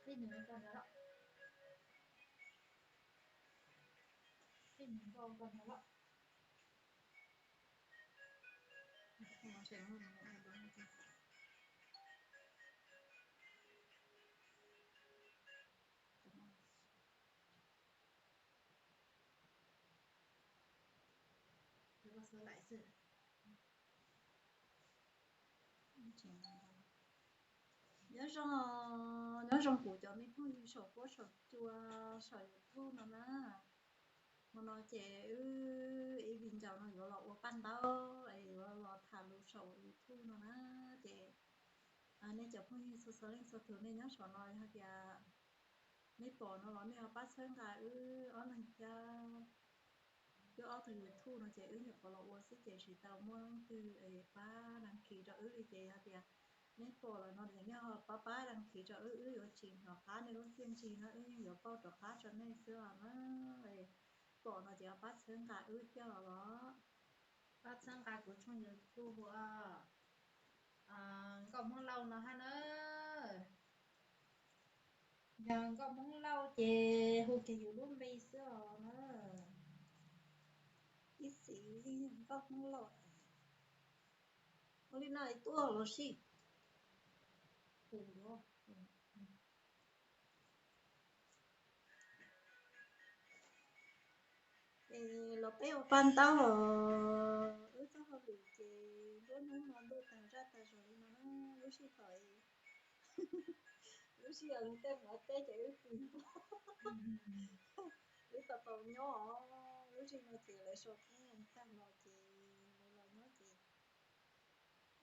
Tej nws nkaus ntawd lawm. Tej nws nkaus ntawd lawm. Nyob zoo, nyob zoo kuv cov me phooj ywg saum huab saum cua saum YouTube no na. Hmo no ces wb ib viv ncaus no yuav los ua paj ntaub es yuav los tham lus saum YouTube no na. Ces nej cov phooj ywg txhua txhua leej txhua tus nej nyob saum no yog tias nej pom no los nej ho pab txhawb nqa wb ob leeg thiab. Wb ob tug YouTube no ces wb nyuam qhuav los ua xwb ces tsis tau muaj leej twg pab đăng ký rau wb li ces yog tias nej pom lawm no ces nej ho pab pab đăng ký rau wb, wb yuav tsis hnov qab nej lub txiaj ntsig no wb yeej yuav pauj rov qab rau nej xwb os na. Pom no ces ho pab txhawb nqa wb thiab os los. Pab txhawb nqa kuv tshooj YouTube hu Nkauj Hmoob Lauj no hab na. Yog Nkauj Hmoob Lauj ces hu kiag yus lub npe xwb os na. Ib txhis Nkauj Hmoob Lauj. Ua li no tuaj los sij. Es los peb ua paj ntaub os, wb txoj hauj lwm ces nruab hnub no ntuj tag zaj tag zog li no na, lub sij hawm, lub sij hawm tej mus ua teb ces wb pw npog, wb tau tau nyob os, lub sij no ces lawv sau koob loo tag los ces lawv los nyob ces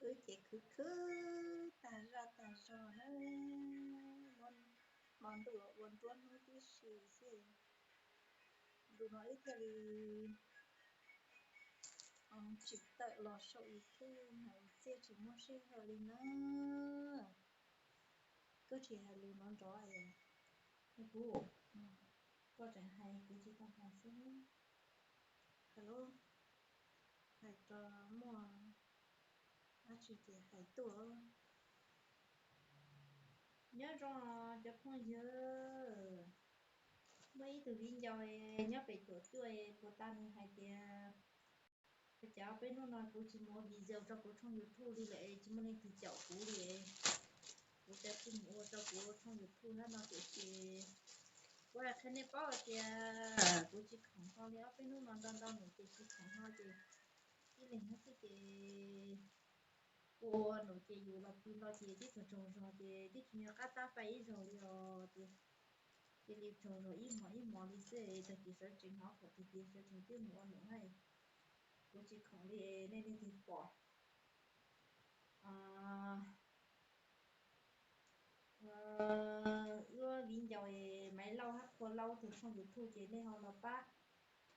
wb ces khwv khwv tag zaj tag zog na, hmo ntuj los ua nruab hnub tib si xwb. Ntu no wb thiaj li tsim tawm los saum YouTube hais txiaj tsis muaj sij hawm li na. Koj tsis hais lus nrov nrov es, kuv, koj tseem hais kuv tsis tau hais xwb. Hais rau muaj dab tsi ces hais tuaj. Nyob zoo cov phooj ywg, muaj ib tug viv ncaus nyob pem tuam cuaj puas tas nws hais tias, ua cas peb hnub no kuv tsis mus ua video rau kuv tshooj YouTube li lawm, tsis muaj leej twg caum kuv li. Kuv cas tsis mus ua rau kuv tshooj YouTube hab no tiam sis kuv hais qhia nej paub hais tias kuv tsis khoom hlo li, ob peb hnub no ntau ntau num ces tsis khoom hlo ces ib leeg nyob xwb ces ua num ces yus los pw hlo ces tib tug tsaug zog ces twb tsis nco qab tab fais ib zaug li os ces cia li tsaug zog ib hmos ib hmos li xwb, tag kis sawv tsees hnov khoom tiag tiag sawv tsees twb mus ua num hab. Kuv tsis khoom li, nej leej twg pom wb viv ncaus Maiv Lauj hab Phua Lauj tug tshooj YouTube ces nej ho los pab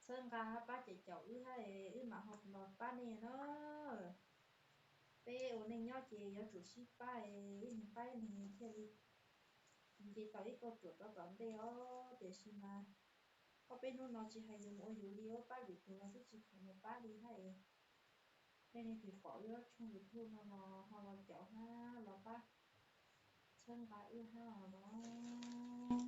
txhawb nqa hab pab caum caum wb hab wb mam ho los pab nej na. Peb ua neej nyob ces yuav tsum sib pab, ib leeg pab ib leeg thiaj li nce tau ib kauj ruam rau tom ntej os. Tiam sis mas ob peb hnub no tsis hais yus mus ua yus li, ua pab lwm tus los twb tsis khoom mus pab li hab. Nej leej twg pom wb tshooj YouTube no los ho los caum hab los pab txhawb nqa wb hab os.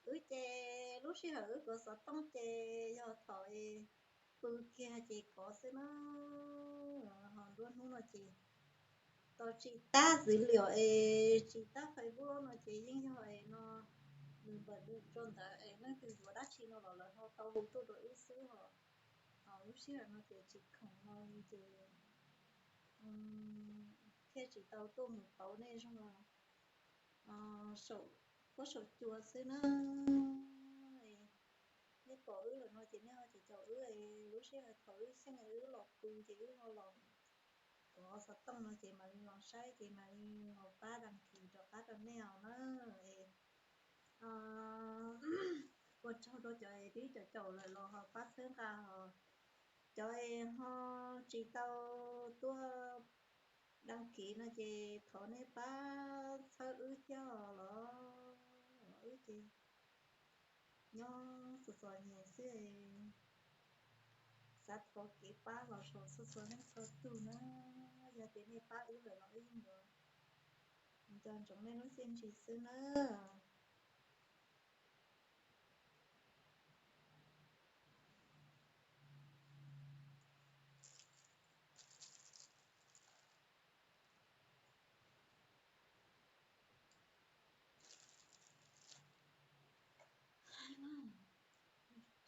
Wb ces lub sij hawm wb kov xov tooj ces yog thaum pw kiag ces kov xwb na. Ho nruab hnub no ces tau tsis tab dữ liệu es tsis tab Facebook no ces yeej yog es no, nws npawm nws rau ntawd es leej twg yuav dab tsi no los lawv ho tau hu tuaj rau wb xwb os. Lub sij hawm no ces tsis khoom no ces thiaj tsis tau tuaj mus pauv nej zog saum huab saum cua xwb na. Nej pom wb lawm no ces nej ho caum caum wb, lub sij hawm thaum wb xyeej wb los pw ces wb ho los kov xov tooj no ces mam li los saib ces mam li los pab đăng ký rov qab rau nej os na. Ua tsaug rau cov twb caum caum lawm los ho pab txhawb nqa os. Cov es ho tsis tau tuaj đăng ký no ces thov nej pab txhawb wb thiab os los. Wb ces nyob txom txom nyem xwb, xav thov kev pab los saum txhua txhua leej txhua tug na. Yog tias nej pab wb lawm los wb yeej yuav nco ntsoov nej lub txiaj ntsig xwb nawb.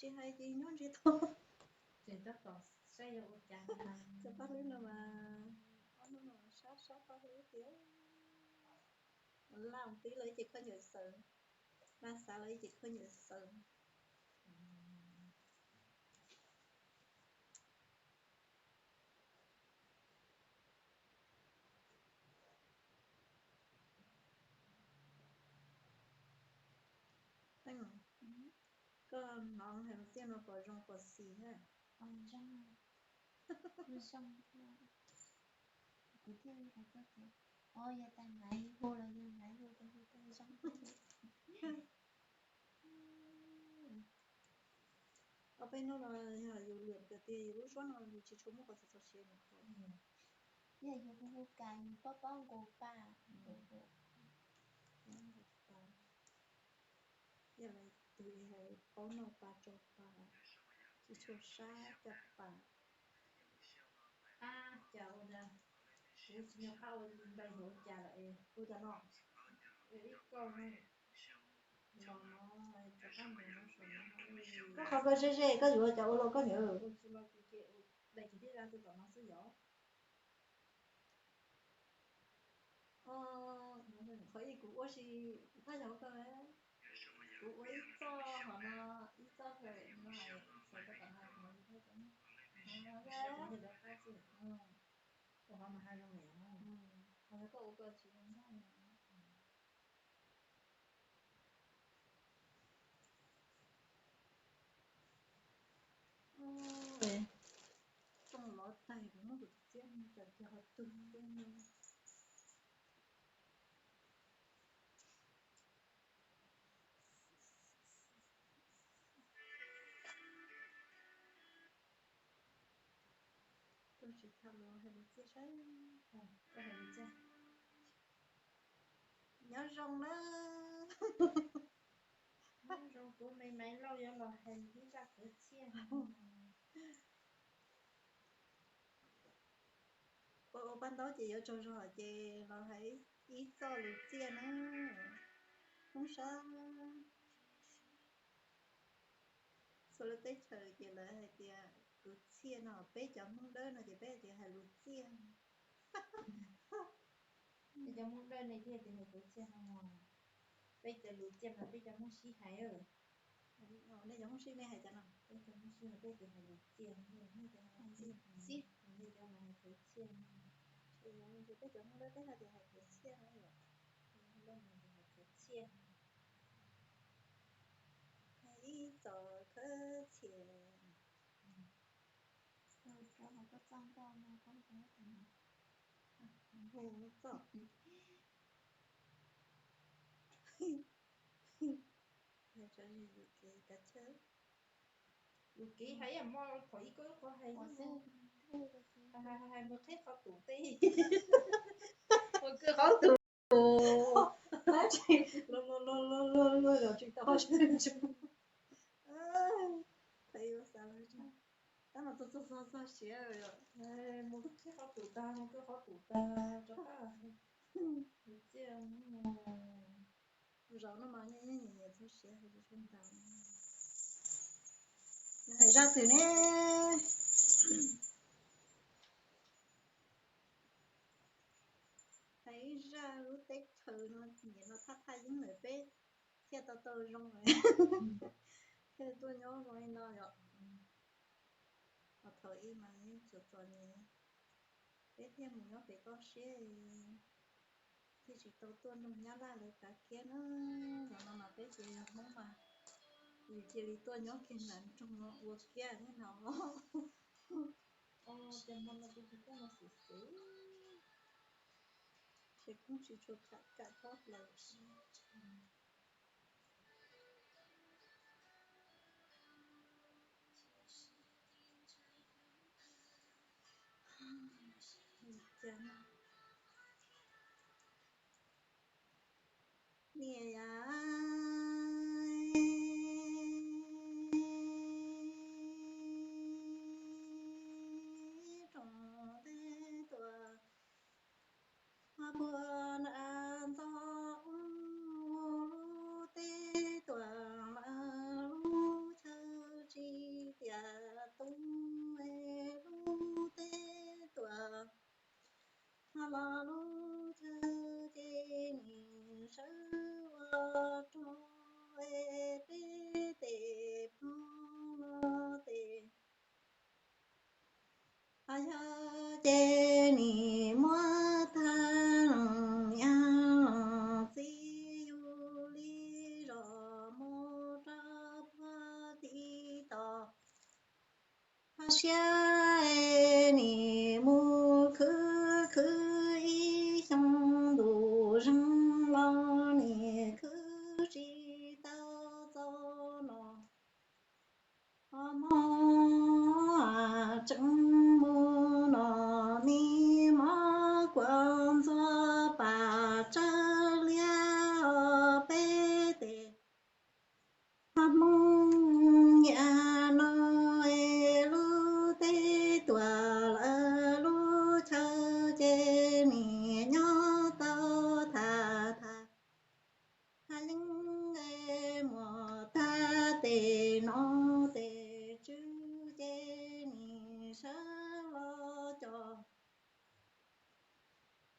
Tsis hais ces nyob ntsis tod. Ces tab tom saib yog ua cas. Cov paj hlwb no mas, ob hnub no sab sab paj hlwb tiag. Laj tib lawv ces khaub ncaws xaws, laj xav lawv ces khaub ncaws xaws. Koj hnov hais tiag no pom zoo pom xis thiab. Kuv thiaj li hais koj tias, o, yog tas Maiv hu los yog Maiv hu ces hu tas zoo. Ob peb hnub no yog yus lwm tias yus lub suab no yus tsis tshua muaj qhov txaus txaus siab nws qhov. Yog yus hu hu kas yus paub paub nkaus pas. Yog lawv tus hais paub noj pas tso pas, tsis tshua sab cov pas. Ab, cas ua cas kuv tsis nco qab ua npaj yuav ua cas lawm es hu cov no, ib kauj no, los no, rov qab mus no saum no. Koj qhov koj ze ze koj yuav cov ua los koj niam. Ua tsis los ces daim kwv tij zaj twg tom no xwb yom. Qhov ib kuv ua si, koj yog koj, kuv ua ib txoj hov no, ib txoj hov no, xav koj tom no kuv ua ib txoj. Ua hov mas ha zoo lawm, hov koj ua koj tsis zoo ntag. Rooj lov tag kuv muab kuv txiab cov kiag ho tug txiab no. Tuaj tsis tham lus hais lus txiaj saib, koj hais lus txiaj. Nyob zoo na. Nyob zoo, kuv me Maiv Lauj yuav los hais ib zaj khawv txhiaj. Ua ua paj ntaub ces yuav tsaug zog ces los hais ib txoj lus txiaj na. Hmoob sab. Txhua lub teb chaws ces lawv hais tias kwv txhiaj no, peb cov Hmoob Dawb no ces peb hais tias hais lus txiaj. Peb cov Hmoob Dawb nej thiaj tias hais kwv txhiaj no mog. Peb cov lus txiaj mas peb cov Hmoob Sib hais. Nej cov Hmoob Sib nej hais cov no. Peb cov Hmoob Sib no peb tias hais lus txiaj, nej cov mas hais kwv txhiaj. Ces peb cov Hmoob Dawb peb hais tias hais kwv txhiaj no yom. Hais kwv txhiaj. Hais ib txoj khawv txhiaj. Hu txoj. Yus kev hais ib yam mo thaum ib koj lub qhov hais, hais mus qhib qhov tus tej, mus qhib qhov tus, luag luag luag luag luag luag los tsis tau. Tab mas txog txog txog txog siav, mus qhib qhov tus tag, mus qhib qhov tus tag rov qab. Txiaj, zaum no mas nyiam nyiam txog siav hais tsis tshua ntau. Hais zaj twg ne? Hais ib zaj lub teb chaws no nyiam no thaj thaj yeeb lawm peb thiaj tau tau zoo, thiaj tuaj nyob zoo li no yom. Ho thaum ub mas yeej txom txom nyem, peb thiaj mus nyob pem toj siab, thiaj tsis tau tuaj nrog Nyab Laj lawv kav kiab na. Zaum no mas peb ces yog Hmoob mas yus cia li tuaj nyob kiag nram nroog no ua kiab niaj hnub. Ces hmo no kuv tus koj no xwm xwm, ces koob tsis tshua kam kam txhob plaws. Niam yau, rau teb tuam puag nram ntxo, lub teb tuam lub chaw tsis rog peb tes phooj los tes. Ho yog ces nim muab tag los niam los txiv yug li zos mus rau puag tim tod. Ho siab es nim mus khwv khwv ib xyoo ntus zeeg los nim khwv tsis tau txog no. Ho hmo tseem mus no me mob kuam ntxuag pam tsawg liab os peb tes. Ho Hmoob niam no es lub teb tuam lawv lub chaw ces nim nyob tau tham tham. Hais yeeb es muam tag tes no tes tswv ces nim sawv los cov.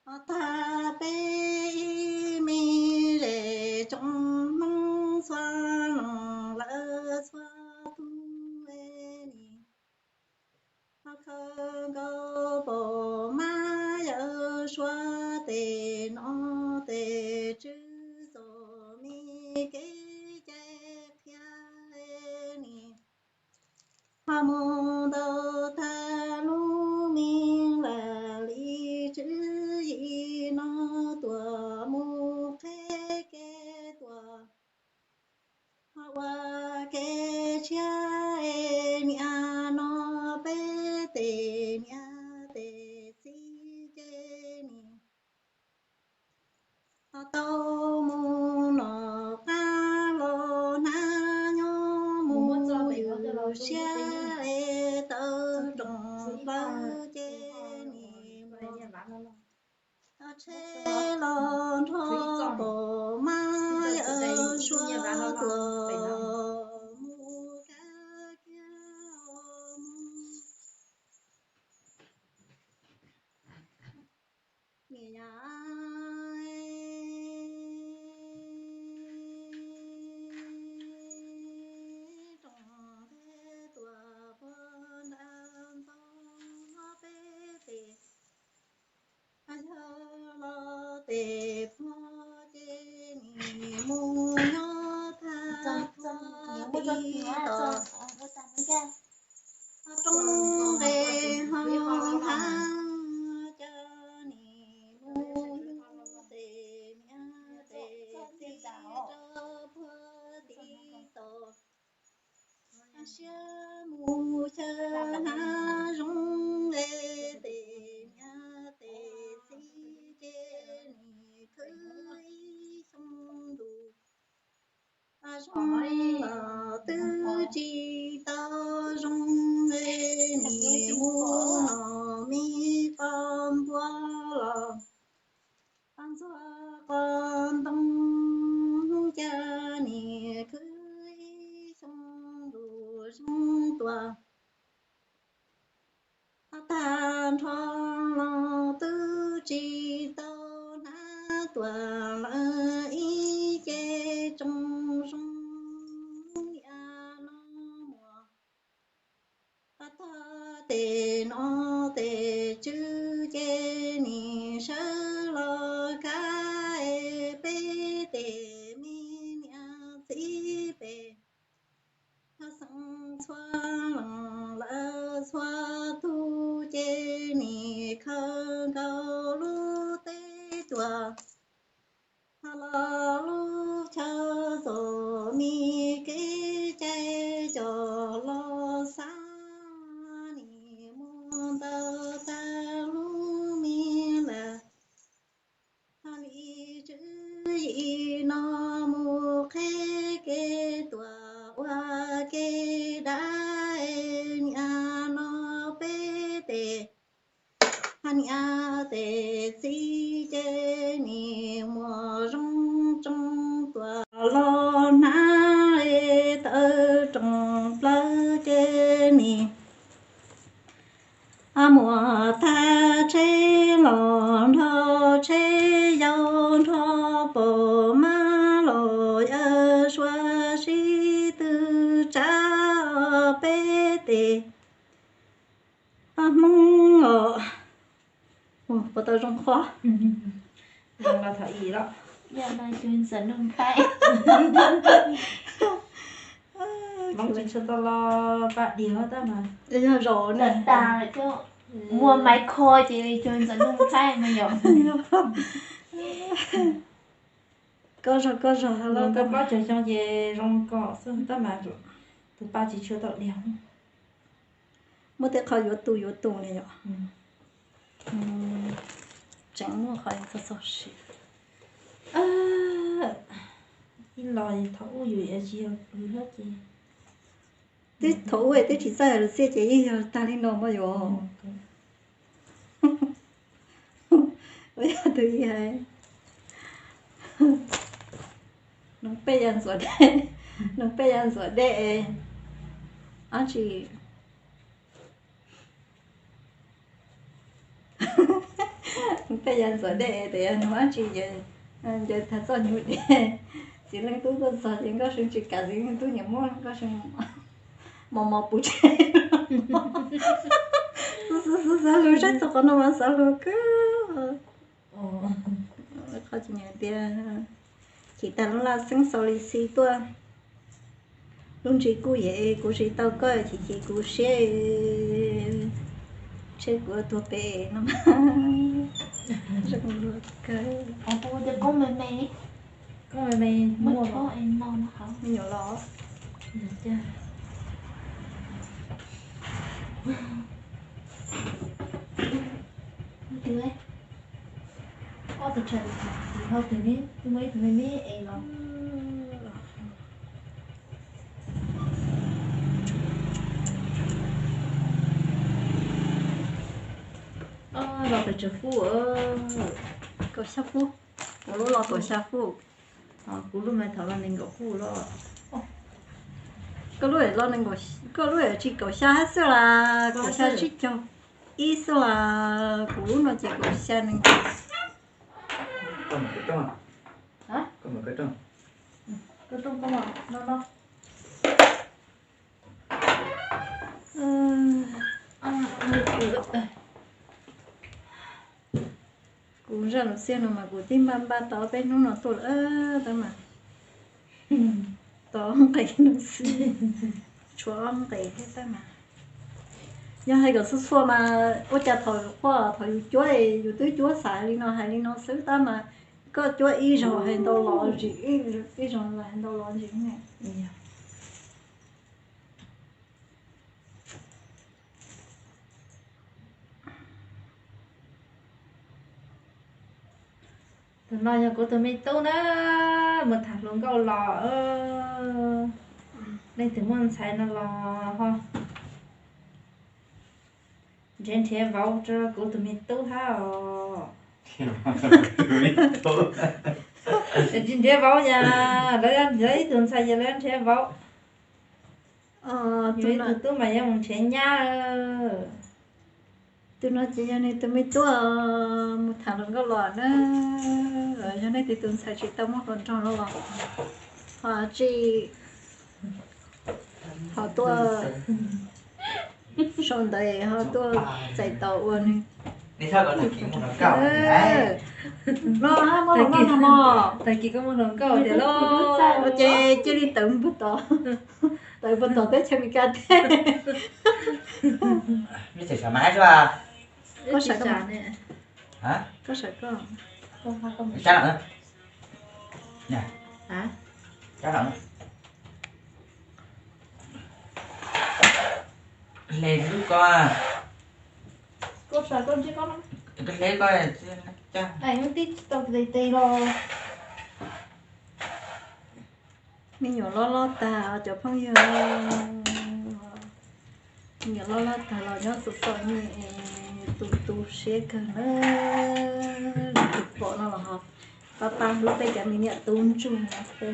Ho tag peb ib me zes tsoom Hmoob txhua leej lawv txhua tus es nim ho khaws nkaus pom mab yawm suav tes no tes tswv txom me kev cai qhia es nim ho mus ntau tag lub me lawm li tswv yim no tuam mus qheb kev tuam. Ho ua kev tshiab es niam no peb tes niam tes txiv ces nim ho tau mus no qab los hnab nyob mus yus siab es tawm roos plaws ces nim tsheb los nrog pom mab yawm suav tuam mus kab kiag mus. Niam yam roos nqe tuam puag nram ntxoo peb tes. Yog los tes pog ces nim mus nyob thaj puag tim tod. Roob nqe ho nqab cas nim mus yug tes niam tes txiv rau puag tim tod. Siab mus chaw hnav zoo es tes niam tes txiv ces nim khwv ib xyoo ntus. Zoo los twb tsis tau zoo es nim mus no me qos npua los ntxuag qos ntoo cas nim khwv ib xyoo ntus zeeg tuam. Tag nrho los twb tsis tau hnav tuam lawv ib ce tsoos zoo niam no muam. Tag tes no tes tswv ces nim sawv los kab es peb tes me niam txiv pem. Xeem txhua leej lawv txhua tus ces nim khaws nkaus lub teb tuam los lub chaw txom me kev cai cov los xav nim mus ntawm tag lub me lawm. Li tswv yim no mus qheb kev tuam ua kev dab niam no peb tes. Niam tes txiv ces nim muam zoo tsoos tuam los hnav tawm roos plaws ces nim muam tag tsheb los nrho tsheb yau nrho pom mab los ces paj Hmoob os, puas tau zoo qhov. Los thaum ib los, yog no cug ntxawm nug thaib. Hmoob tsis tshua tau los paj diav tab mas yog zaum na tas tas coj muag maiv kho ces cug ntxawm nug thaib no yom. Koj zog koj zog los koj plaub caug xyoo ces zoo kom xwb tab mas tus paj tsis tshua tau diav. Muaj tej qho yuav tu yuav tu ne yom. Tseem muaj qhov txog txog siv. Ib los thaum ub yus tsis yog kwv thiab ces, twb thaum ub twb tsis txawj hais lus txiaj ces yeej yog tag li no mas yom. Ua yog tus ib hais, noog pej ya ntxuav dej, noog pej ya ntxuav dej, ab tsi, noog pej ya ntxuav dej tes yog noog ab tsi, ncaws tag txoj nyuag dej, txiv leej tub tuaj txog ces Nkauj See tsis kam, txiv leej tub nyiam muab Nkauj See mos mos puv tsheb. Xav lus saib txog qhov no mas xav lus kawg. Qhov tias chim tag lub laj xeeb xau li xi tuaj, lub ntsig kuj yam kuv tsis tau koj chim chim kuv siab, tseg kuv tuag pem no. Zoo luag kawg. Qoob me me, qoob me me muaj no, me nyuam los. Ob tug tshais, tus hauv twg ne, twb muaj ib tug me me es los. Los pes tsawg fub? Kaum xya fub. Kuv lub los kaum xya fub. Kuv lub mas thaum los nees nkaum fub los. Koj lub, koj lub tsis kaum xya hab xwb las, kaum xya tsib caug ib xwb las, kuv lub no ces kaum xya nees nkaum. Kuv zaj lus txiaj no mas kuv twb npaj npaj tau peb hnub no tuaj lawm tab mas tau ob nqe no xwb, tshuav ob nqe thiab tab mas. Yog hais kom txhua txhua mas ua cas thaum quaj thaum yus cuab yus twb cuab xav li no hais li no xwb tab mas koj cuab ib zaug hais ntau los zim, ib zaug hais ntau los zim ne. Tus no yog kuv tus me tub na, mus tham hluas nkauj los, leej twg muaj ntxhais no los ho nrhiav nrhiav vauv rau kuv tus me tub hab os. Tsis nrhiav vauv yog lawv ib tug ntxhais ces lawv nrhiav vauv. Tus tub mas yuav mus nrhiav nyab. Tus no ces yog nws tus me tub mus tham hluas nkauj los na, yog nej tus ntxhais tsis tau muaj hluas nraug los ho tsis ho tuaj sau ntawv ho tuaj txais tos ua nws. No muaj hluas nkauj no mog, tag kis koj muaj hluas nkauj tiag los ces cia li tawm puag tom, tawm puag tom teb chaws Amelikas teb. Koj sawv koj, koj sawv koj. Hle lub ko, koj hle ko. Tib tsis tau tes tes los. Me nyuam loj loj tag cov phooj ywg, me nyuam loj loj tag los nyob txom txom nyem, tu tu siab kawg na. Tus pom no los ho pab pab hlub peb cov me niam tub ntsuag no xwb.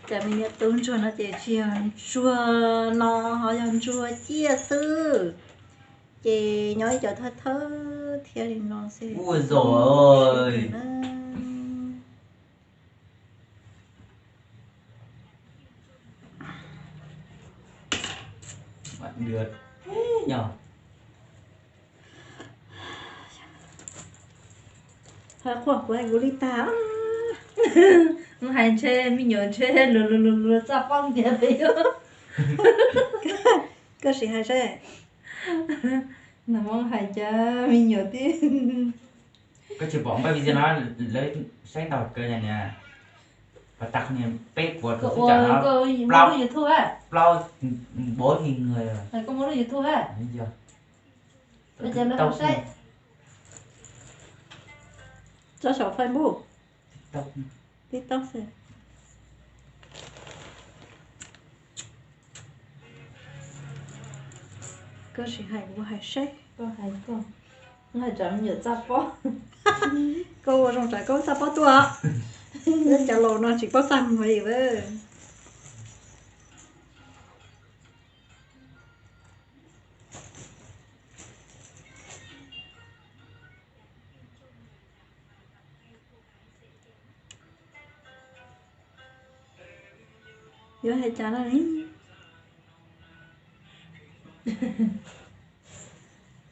Cov me niam tub ntsuag no ces tsis yog ntsuag no, ho yog ntsuag ciaj xwb. Ces nyob ib co thawj thawj thiab li no xwb. Ua zos. Nws yog, hais quaj kuv hais kuv li tag. Mus hais ntshe me nyuam ntshe luag luag luag luag txaj paub tias peb yuav. Koj sim hais seb. Nag hmo hais cas me nyuam tib, koj tsis pom npaj video no, lawv saib ntau kawg niag, pas tas niag peb puas tus xwb, cov no plaub, plaub bốn nghìn người. Koj muaj lub YouTube ha? Yog. Tsob saum Facebook, TikTok xwb. Koj sim hais kuv hais seb. Koj hais koj, hais tsam me nyuam txaj paub. Koj ua zoo tsam koj txaj paub tuaj. Cov laus no tsis paub txaj muag li. Yuav hais cas no li?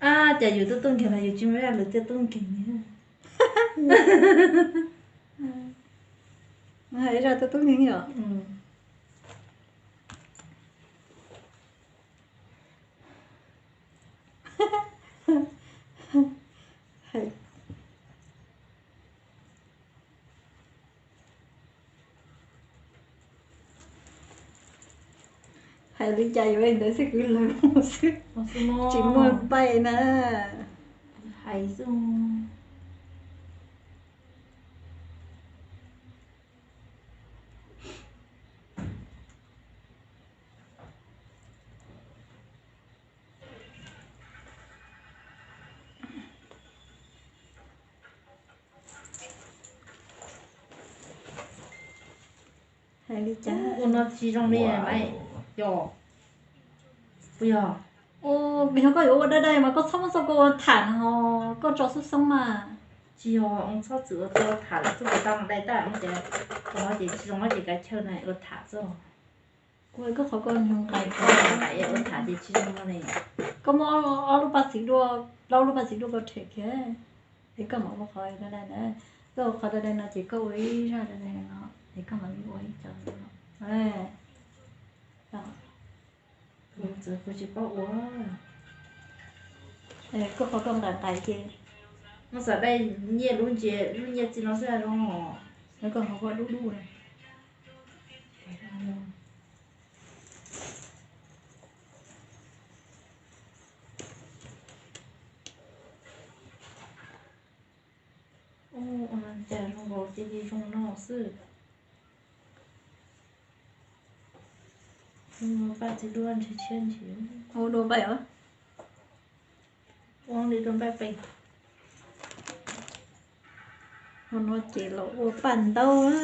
Ab, cas yus tuaj tuaj nkeeg los yus tsis muaj zaj lus thiaj tuaj nkeeg li. Hais zaj tuaj tuaj nkeeg yom. Hais li cas yuav li ntawd xwb, kwv lawv mus xwb, tsis muaj npaij na. Hais xwb. Hais li cas ua no tsis zoo li mas yog, puas yog? Yog koj yuav ua dai dai mas koj txhob muab txoj koj ua tham no, koj tso xoob xoob mas. Tsis yog, txhob txwm ua txoj tham lawm, txoj puas tau no dai tag no ces, tsis zoo ces kav chaw na ua tham xwb. Kuv koj qhov koj nqaim, ua tham ces tsis zoo no ne. Koj muab ob lub paj txiv duaj, plaub lub paj txiv duaj koj rhem kiag, es koj mam ua qhov dai dai na. Koj ua qhov dai dai no ces koj ua ib zaj dai dai no, es koj mam li ua ib co no. Kuv tsis paub ua. Koj qhov koj nqaim nqaim ces, muab xav dai nyiaj lub ntsia, lub nyiaj txiag no xwb zoo. Koj qhov koj dub dub na. Ua cas zoo nkaus ces zoo no xwb. Paj txiv duaj ntshe tshiab ntsis. Ua dua npaij os. Ua li dua npaij pem. Ua no ces los ua paj ntaub na.